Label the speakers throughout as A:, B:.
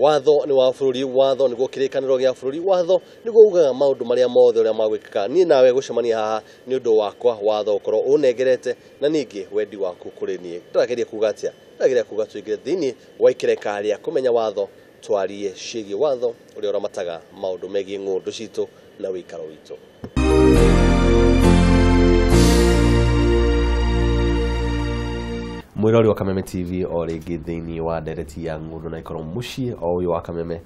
A: Watho nĩ wa bũrũri, watho nĩguo kĩrĩkanĩro gĩa bũrũri, watho nĩguo ugaga maũndũ marĩa mothe ũrĩa magwĩkĩka. Niĩ nawe gũcemania haha nĩ ũndũ wakwa watho ũkorwo ũnengerete na ningĩ wendi waku kũrĩ niĩ. Ndĩrageria kuga atĩa? Ndĩrageria kuga tũingĩre thĩinĩ wa ikereka rĩa kũmenya watho, twarie ciĩgiĩ watho ũrĩa ũramataga maũndũ megiĩ ng'ũndũ citũ na ũikaro witũ. Mwirori wa Kameme TV o rĩngĩ thĩinĩ wa ndereti ya ng'ũndũ na ikorwo mũciĩ o ũyũ wa Kameme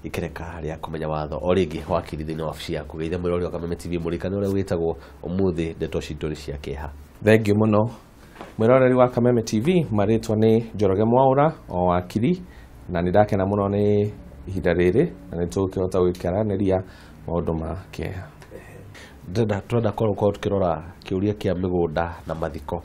A: ikereka rĩa kũmenya watho o rĩngĩ wakiri thĩinĩ wa wabici yaku. Geithia mwirori wa Kameme TV mũrikane ũrĩa wĩtagwo ũmũthĩ ndeto citũ nĩ cia kĩeha.
B: Thengiũ mũno mwĩroreri wa Kameme TV, marĩtwa nĩ Njoroge Mwaũra o wakiri, na nĩ ndakena mũno nĩ ihinda rĩrĩ na nĩ tũgũkĩhota gũikaranĩria maũndũ ma kĩeha.
A: Tũrenda korwo tũkĩrora kĩũria kĩa mĩgũnda na mathiko.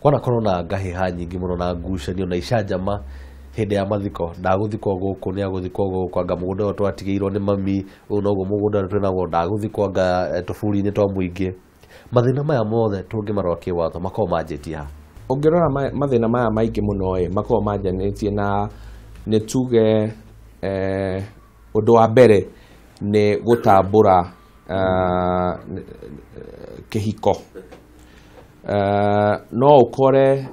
A: Kwanakorwo na ngahĩha nyingĩ mũno na ngucanio na icanjama hĩndĩ ya mathiko, ndagũthikwo gũkũ nĩ agũthikwo gũkũ, anga mũgũnda ũyũ twatigĩirwo nĩ mami, ũũ noguo mũgũnda ũyũ twĩnaguo ndagũthikwo anga tũburi-inĩ twa mũingĩ. Mathĩna maya mothe tũngĩmarora kĩwatho makoragwo manjĩtie ha?
B: Ũngĩrora mathĩna maya maingĩ mũno ĩ, makoragwo manjanĩtie na nĩ tuge ũndũ wa mbere nĩ gũtambũra kĩhiko. No ũkore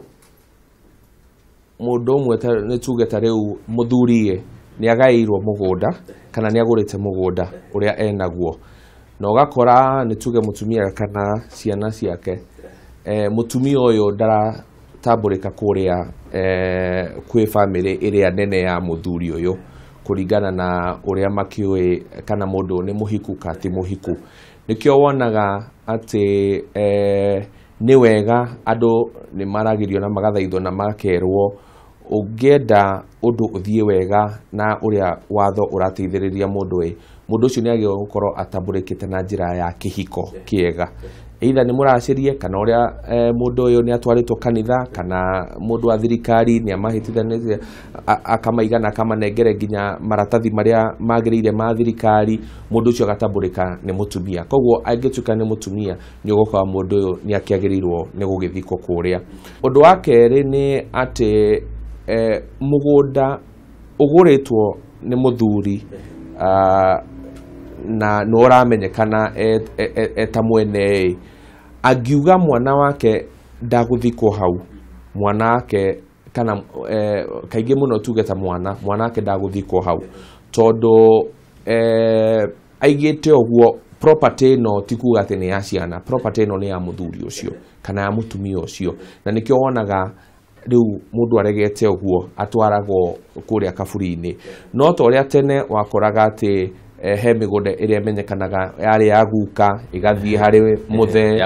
B: mũndũ ũmwe nĩ tuge ta rĩu mũthuri ĩ nĩ agaĩirwo mũgũnda kana nĩ agũrĩte mũgũnda ũrĩa enaguo, na ũgakora nĩ tuge mũtumia kana ciana ciake, mũtumia ũyũ ndaratambũrĩka kũrĩa kwĩ bamĩrĩ ĩrĩa nene ya mũthuri ũyũ kũringana na ũrĩa makĩũĩ kana mũndũ nĩ mũhiku kana ti mũhiku. Nĩkĩo wonaga atĩ nĩ wega andũ nĩ maragĩrio na magathaithwo na makerwo ũngĩenda ũndũ ũthiĩ wega na ũrĩa watho ũrateithĩrĩria mũndũ ĩ, mũndũ ũcio nĩ agĩrĩirwo gũkorwo atambũrĩkĩte na njĩra ya kĩhiko kĩega, either nĩ mũracĩrie kana ũrĩa mũndũ ũyũ nĩ atwarĩtwo kanitha kana mũndũ wa thirikari nĩ amahĩtithanĩtie akamaiga na akamanengere nginya maratathi marĩa magĩrĩire ma thirikari, mũndũ ũcio agatambũrĩka nĩ mũtumia. Koguo angĩtuĩka nĩ mũtumia nĩ ũgũkora mũndũ ũyũ nĩ akĩagĩrĩirwo nĩ gũgĩthikwo kũrĩa. Ũndũ wa kerĩ nĩ atĩ mũgũnda ũgũrĩtwo nĩ mũthuri na nĩ ũramenyekana eta mwene ĩ, angiuga mwana wake ndagũthikwo hau, mwana wake kana kaingĩ mũno tuge ta mwana wake ndagũthikwo hau tondũ aigĩte ũguo property ĩno ti kuga atĩ nĩ ya ciana, property ĩno nĩ ya mũthuri ũcio kana ya mũtumia ũcio, na nĩkĩo wonaga rĩu mũndũ aregete ũguo atwaragwo kũrĩa kaburi-inĩ. No ta ũrĩa tene wakoraga atĩ he mĩgũnda ĩrĩa ĩmenyekanaga yarĩ ya guka ĩgathiĩ harĩ mũthee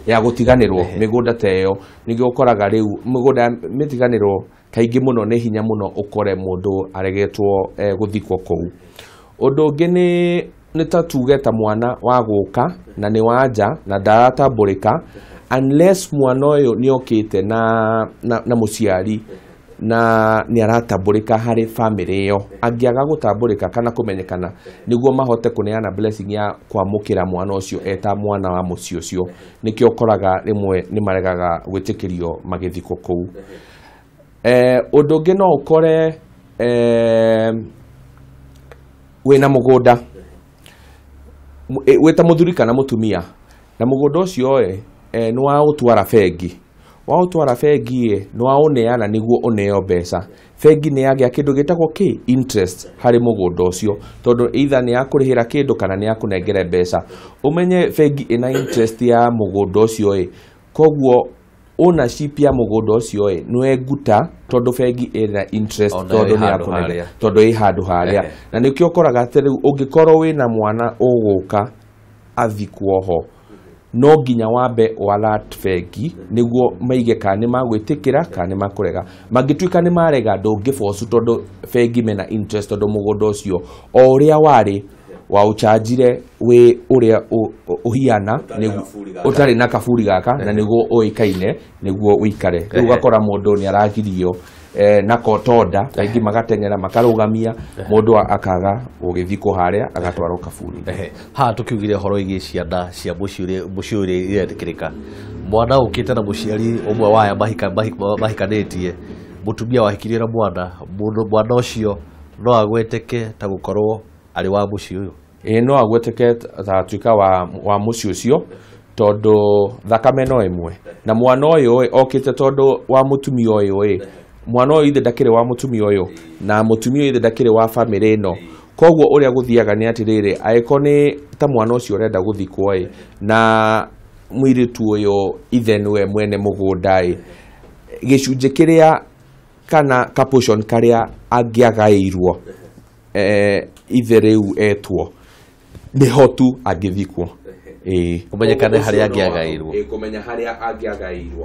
B: ya gũtiganĩrwo, mĩgũnda ta ĩyo nĩkĩo ũkoraga rĩu mĩgũnda ya mĩtiganĩrwo kaingĩ mũno nĩ hinya mũno ũkore mũndũ aregetwo gũthikwo kũu. Ũndũ ũngĩ nĩ ta tuge ta mwana wa gũka na nĩ wa nja na ndaratambũrĩka unless mwana ũyũ nĩ okĩte na mũciari na nĩ aratambũrĩka harĩ bamĩrĩ ĩyo. Angĩaga gũtambũrĩka kana kũmenyekana nĩguo mahote kũneana blessing ya kwamũkĩra mwana ũcio eta mwana wa mũciĩ ũcio, nĩkĩo ũkoraga rĩmwe nĩ maregaga gwĩtĩkĩrio magĩthikwo kũu. Ũndũ ũngĩ no ũkore wĩna mũgũnda wĩ ta mũthuri kana mũtumia, na mũgũnda ũcio ĩ nĩ waũtwara bengi, waũtwara bengi ĩ nĩ waũneana nĩguo ũneo mbeca. Bengi nĩ yagĩa kĩndũ gĩtagwo kĩ interest harĩ mũgũnda ũcio, tondũ either nĩ yakũrĩhĩra kĩndũ kana nĩ yakũnengere mbeca. Ũmenye bengi ĩna interest ya mũgũnda ũcio ĩ, koguo ownership ya mũgũnda ũcio ĩ nĩ nguta, tondũ bengi ĩna interest tondũ nĩ yakũnengera, tondũ ĩ handũ harĩa. Na nĩkĩo ũkoraga atĩ rĩu ũngĩkorwo wĩna mwana ũgũka athikwo ho, no nginya wambe alert bengi nĩguo maige kana nĩ magwĩtĩkĩra kana nĩ makũrega. Mangĩtuĩka nĩ marega ndũngĩbocu tondũ bengi mena interest, tondũ mũgũnda ũcio o ũrĩa warĩ waũchanjire wĩ ũrĩa ũhiana ũtarĩ na kaburi gaka na nĩguo ũĩkaine nĩguo ũikare. Rĩu ũgakora mũndũ nĩ aragirio na kotonda kaingĩ magateng'era makarũgamia mũndũ akaga gũgĩthikwo harĩa agatwarwo kaburi.
A: Haha tũkiugire ũhoro wĩgiĩ ciana cia mũciĩ ũrĩa iretĩkĩrĩka, mwana ũkĩte na mũciari ũmwe wa aya mahikanĩtie, mũtumia wahikirie na mwana, mwana ũcio No agweteke ta gũkorwo arĩ wa mũciĩ ũyũ?
B: Ĩĩ, no agweteke ta atuĩka wa mũciĩ ũcio, tondũ thakame no ĩmwe. Na mwana ũyũ okĩte tondũ wa mũtumia ũyũ ĩ, mwana ũyũ ithe ndakĩrĩ wa mũtumia ũyũ, na mũtumia ũyũ ithe ndakĩrĩ wa bamĩrĩ ĩno. Koguo ũrĩa gũthiaga nĩ atĩrĩrĩ, angĩkorwo nĩ ta mwana ũcio ũrenda gũthikwo ĩ, na mũirĩtu ũyũ ithe nĩwe mwene mũgũnda ĩ, gĩcunjĩ kĩrĩa kana ka portion karĩa angĩagaĩirwo ithe rĩu etwo nĩho tu angĩthikwo.
A: Kũmenyekane harĩa angĩagaĩirwo.
B: Kũmenya harĩa angĩagaĩirwo.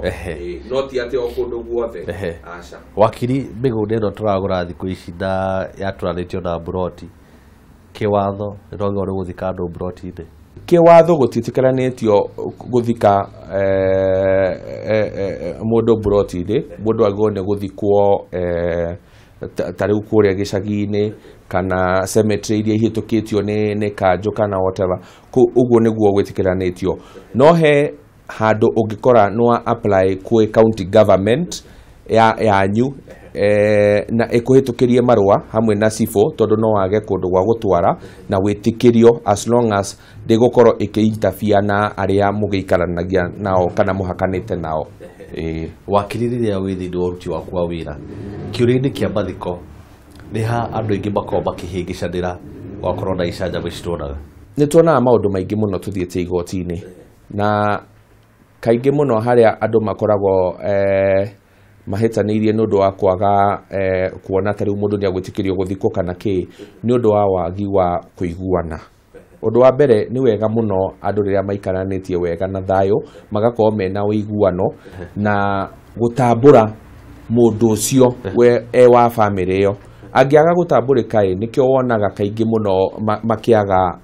B: No ti atĩ o kũndũ guothe. Aca.
A: Wakiri, mĩgũnda ĩno tũragũra thikũ ici na yatũranĩtio na mburoti, kĩwatho nĩ twagĩrĩirwo nĩ gũthika andũ mburoti-inĩ?
B: Kĩwatho gũtiĩtĩkĩranĩtio gũthika mũndũ mburoti-inĩ. Mũndũ agĩrĩirwo nĩ gũthikwo ta rĩu kũrĩa gĩcagi-inĩ kana cemetery iria ihĩtũkĩtio nĩ kanjũ kana whatever. Ũguo nĩguo gwĩtĩkĩranĩtio. No he handũ ũngĩkora nĩ apply kwĩ county government yanyu na ĩkũhĩtũkĩrie marũa hamwe na cibũ, tondũ no wage kũndũ gwa gũtwara na wĩtĩkĩrio as long as ndĩgũkorwo ĩkĩ-interfere na arĩa mũgĩikaranagia nao kana mũhakanĩte nao.
A: Wakiri, rĩrĩa wĩ thĩinĩ wa ũruti waku wa wĩra, kĩũria-inĩ kĩa mathiko nĩ ha andũ aingĩ makoragwo makĩhĩngĩcanĩra gwakorwo na icanjama ici tuonaga?
B: Nĩ tuonaga maũndũ maingĩ mũno tũthiĩte igoti-inĩ, na kaingĩ mũno harĩa andũ makoragwo mahĩtanĩirie nĩ ũndũ wa kwaga kuona ta rĩu mũndũ nĩ agwĩtĩkĩrio gũthikwo kana kĩ, nĩ ũndũ wa wagi wa kũiguana. Ũndũ wa mbere nĩ wega mũno andũ rĩrĩa maikaranĩtie wega na thayũ magakorwo mena ũiguano na gũtambũra mũndũ ũcio we e wa bamĩrĩ ĩyo. Angĩaga gũtambũrĩka ĩ, nĩkĩo wonaga kaingĩ mũno makĩaga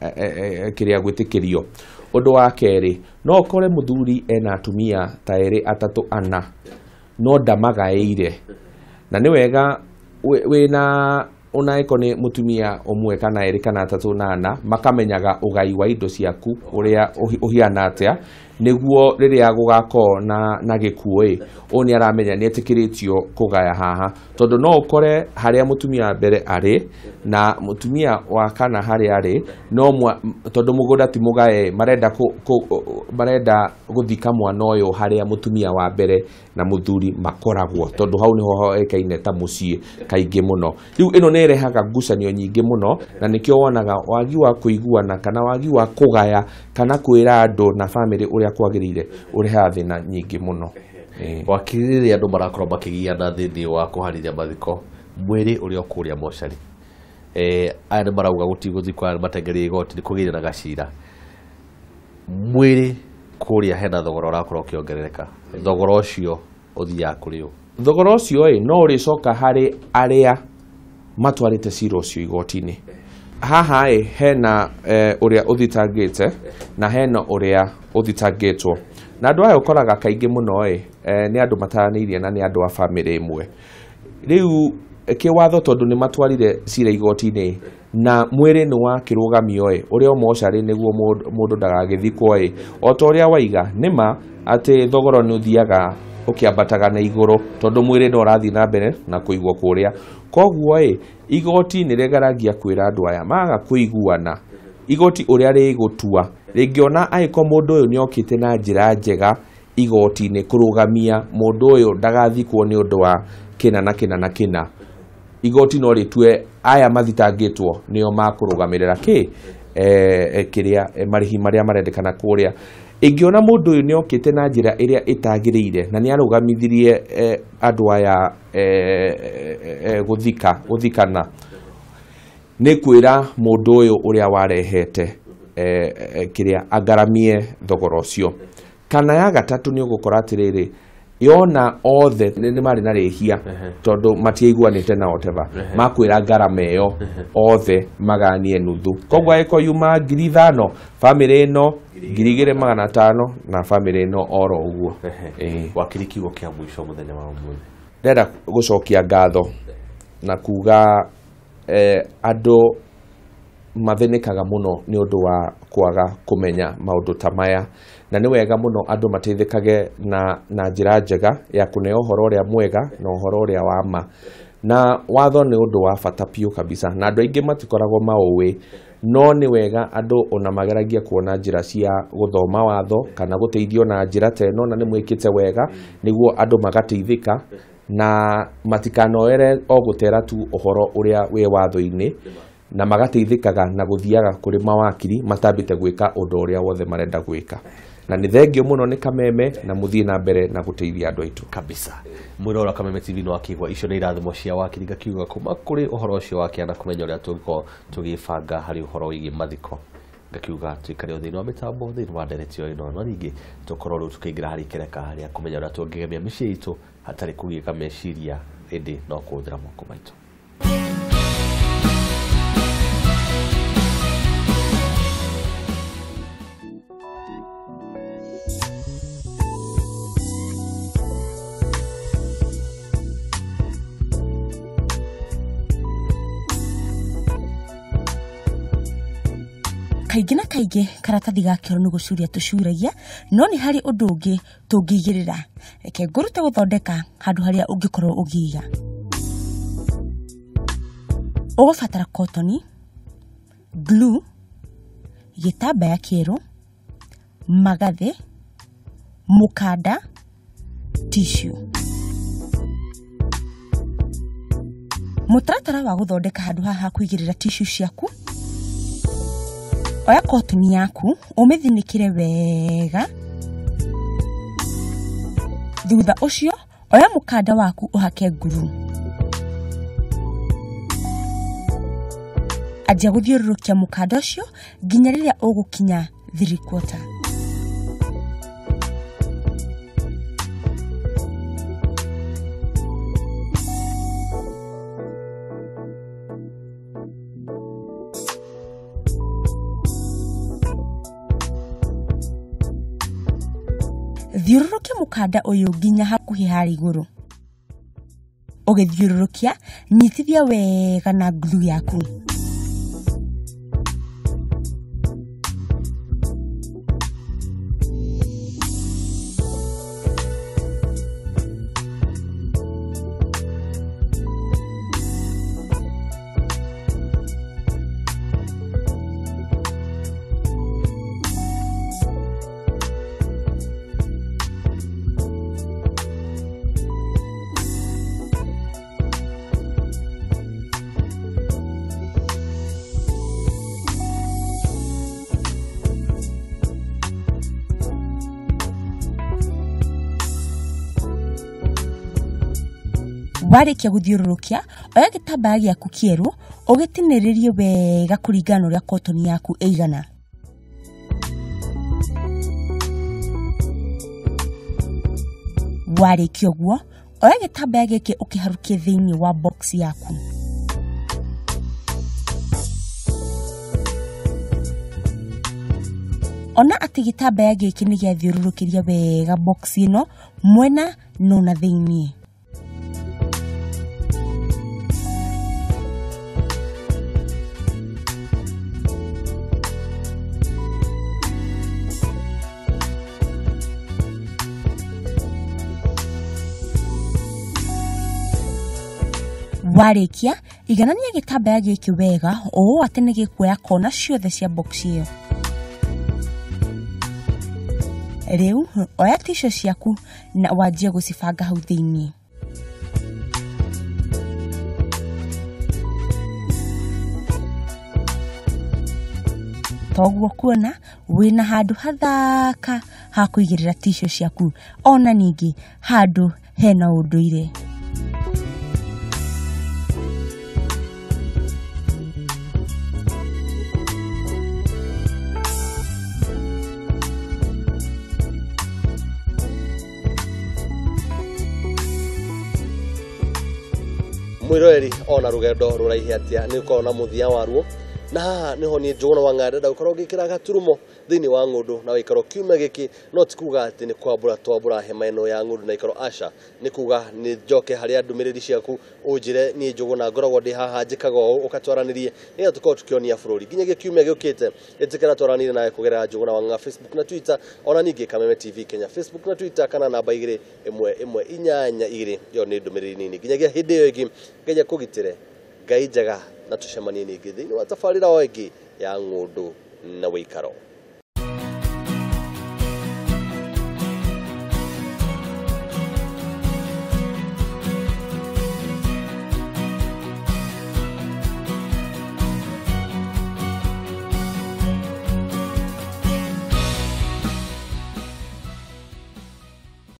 B: kĩrĩa gwĩtĩkĩrio. Ũndũ wa kerĩ, no ũkore mũthuri ena atumia ta erĩ atatũ ana, no ndamagaĩire. Na nĩ wega wĩna ona ĩko nĩ mũtumia ũmwe kana erĩ kana atatũ na ana, makamenyaga ũgai wa indo ciaku ũrĩa ũhiana atĩa, nĩguo rĩrĩa gũgakorwo na gĩkuũ ĩ, ũyũ nĩ aramenya nĩ etĩkĩrĩtio kũgaya haha. Tondũ no ũkore harĩa mũtumia wa mbere arĩ na mũtumia wa kana harĩa arĩ, no tondũ mũgũnda ti mũgae, marenda gũthika mwana ũyũ harĩa mũtumia wa mbere na mũthuri makoragwo, tondũ hau nĩho hoĩkaine ta mũciĩ kaingĩ mũno. Rĩu ĩno nĩ ĩrehaga ngucanio nyingĩ mũno, na nĩkĩo wonaga wagi wa kũiguana kana wagi wa kũgaya kana kwĩra andũ na bamĩrĩ ũrĩa kwagĩrĩire ũrehaga thĩna nyingĩ mũno.
A: Wakiri, rĩrĩa andũ marakorwo makĩgiana thĩinĩ wa kũharĩria mathiko, mwĩrĩ ũrĩa ũkũrĩa mocarĩ, aya nĩ marauga gũtigũthikwo, aya nĩ matengerie igoti, nĩ kũgĩire na gacira. Mwĩrĩ kũrĩa hena thogora ũrakorwo ũkĩongerereka, thogora ũcio ũthiaga kũrĩ ũ?
B: Thogora ũcio ĩ no ũrĩcoka harĩ arĩa matwarĩte cira ũcio igoti-inĩ. Haha ĩ hena ũrĩa ũthitangĩte na hena ũrĩa ũthitangĩtwo, na andũ aya ũkoraga kaingĩ mũno ĩ nĩ andũ mataranĩirie na nĩ andũ a bamĩrĩ ĩmwe. Rĩu kĩwatho tondũ nĩ matwarire cira igoti-inĩ na mwĩrĩ nĩ wakĩrũgamio ĩ, ũrĩa mocarĩ nĩguo mũndũ ndagagĩthikwo ĩ, o ta ũrĩa waiga nĩ ma atĩ thogora nĩ ũthiaga ũkĩambataga na igũrũ tondũ mwĩrĩ no ũrathiĩ na mbere na kũigwo kũrĩa. Koguo ĩ igoti nĩ rĩgeragia kwĩra andũ aya maga kũiguana, igoti ũrĩa rĩgũtua rĩngĩona angĩkorwo mũndũ ũyũ nĩ okĩte na njĩra njega igoti-inĩ kũrũgamia mũndũ ũyũ ndagathikwo nĩ ũndũ wa kĩna na kĩna na kĩna, igoti no rĩtue aya mathitangĩtwo nĩo makũrũgamĩrĩra kĩ kĩrĩa marĩhi marĩa marendekana kũrĩa. Ĩngĩona mũndũ ũyũ nĩ okĩte na njĩra ĩrĩa ĩtagĩrĩire na nĩ arũgamithirie andũ aya gũthikana, nĩ kwĩra mũndũ ũyũ ũrĩa warehete kĩrĩa angaramie thogora ũcio. Kana ya gatatũ nĩ ũgũkora atĩrĩrĩ, yona othe nĩ marĩ na rĩhia tondũ matiaiguanĩte na whatever, makwĩra ngarama ĩyo othe maganie nuthu. Koguo angĩkorwo yuma 5,000, bamĩrĩ ĩno 2,500 na bamĩrĩ ĩno oro ũguo.
A: Wakiri, kiugo kĩa mũico mũthenya wa ũmũthĩ.
B: Ndĩrenda gũcokia ngatho na kuga andũ mathĩnĩkaga mũno nĩ ũndũ wa kwaga kũmenya maũndũ ta maya, na nĩ wega mũno andũ mateithĩkage na njĩra njega ya kũneo ũhoro ũrĩa mwega na ũhoro ũrĩa wa ma. Na watho nĩ ũndũ wa bata biũ kabisa, na andũ aingĩ matikoragwo maũĩ, no nĩ wega andũ ona mageragie kuona njĩra cia gũthoma watho kana gũteithio na njĩra ta ĩno, na nĩ mwĩkĩte wega nĩguo andũ magateithĩka na matikanoere o gũtera tu ũhoro ũrĩa wĩ watho-inĩ, na magateithĩkaga na gũthiaga kũrĩ mawakiri matambĩte gwĩka ũndũ ũrĩa wothe marenda gwĩka. Na nĩ thengio mũno nĩ Kameme, na mũthiĩ na mbere na gũteithia andũ aitũ
A: kabisa. Mwĩrora Kameme TV no akigwa icio nĩ irathimo cia wakiri ngakiuga kuma kũrĩ ũhoro ũcio wake na kũmenya ũrĩa tũngĩkorwo tũgĩbanga harĩ ũhoro wĩgiĩ mathiko. Ngakiuga tuikare thĩinĩ wa mĩtambo thĩinĩ wa ndereti ĩno, no ningĩ tũkorwo rĩu tũkĩingĩra harĩ ikereka harĩa kũmenya ũrĩa tũngĩgemia mĩciĩ itũ hatarĩ kũgiĩka meciria, ĩndĩ no kũhũthĩra moko maitũ.
C: Kaingĩ na kaingĩ karatathi ga kĩoro nĩ gũcuria tũcuragia, no nĩ harĩ ũndũ ũngĩ tũngĩigĩrĩra. Reke ngũrute gũthondeka handũ harĩa ũngĩkorwo ũngĩiga. Ũgũbatara kotoni, glue, gĩtambaya kĩerũ, magathĩ, mũkanda, tissue. Mũtaratara wa gũthondeka handũ haha kũigĩrĩra tissue ciaku: oya kotoni yaku ũmĩthinĩkĩre wega. Thutha ũcio oya mũkanda waku ũhake nguru. Anjia gũthiũrũrũkia mũkanda ũcio nginya rĩrĩa ũgũkinya 3/4. Thiũrũrũkia mũkanda ũyũ nginya hakuhĩ harĩa igũrũ. Ũgĩthiũrũrũkia, nyitithia wega na glue yaku. Warĩkia gũthiũrũrũkia, oya gĩtambaya gĩaku kĩerũ ũgĩtinĩrĩrie wega kũringana na ũrĩa kotoni yaku ĩigana. Warĩkia ũguo, oya gĩtambaya gĩkĩ ũkĩharũkie thĩinĩ wa box yaku. Ona atĩ gĩtambaya gĩkĩ nĩ gĩathiũrũrũkĩria wega box ĩno mwena no na thĩinĩ. Warĩkia, iganania gĩtambaya gĩkĩ wega ũũ atĩ nĩ gĩkuoya kona ciothe cia box ĩyo. Rĩu oya tissue ciaku na wanjie gũcibanga hau thĩinĩ. Toguo kuona wĩna handũ hathaka ha kũigĩrĩra tissue ciaku, ona ningĩ handũ hena ũndũire.
A: Mwiroreri ona rugendo ruraihe atia ni ukorwo na muthia waruo, Na haha niho niĩ Njũgũna wa Ng'anda ndagũkorwo ngĩkĩra gaturumo thĩinĩ wa ng'ũndũ na wĩikaro kiumia gĩkĩ. No ti kuga atĩ nĩ kwambũra twambũra hema ĩno ya ng'ũndũ na ikaro, aca, nĩ kuga nĩ njoke harĩa ndũmĩrĩri ciaku ũnjĩre niĩ Njũgũna ngoragwo ndĩ haha njĩkaga ũũ, ũgatwaranĩrie nĩgetha tũkorwo tũkĩonia bũrũri nginyagia kiumia gĩũkĩte. Ĩtĩkĩra twaranĩrie nawe kũgerera Njũgũna wa Ng'ang'a Facebook na Twitter, ona ningĩ Kameme TV Kenya Facebook na Twitter, kana namba 21182. Ĩyo nĩ ndũmĩrĩri nini. Nginyagia hĩndĩ ĩyo ĩngĩ, Ngai akũgitĩre, Ngai njega, na tũcemanie ningĩ thĩinĩ wa tabarĩra o ĩngĩ ya ng'ũndũ na wĩikaro.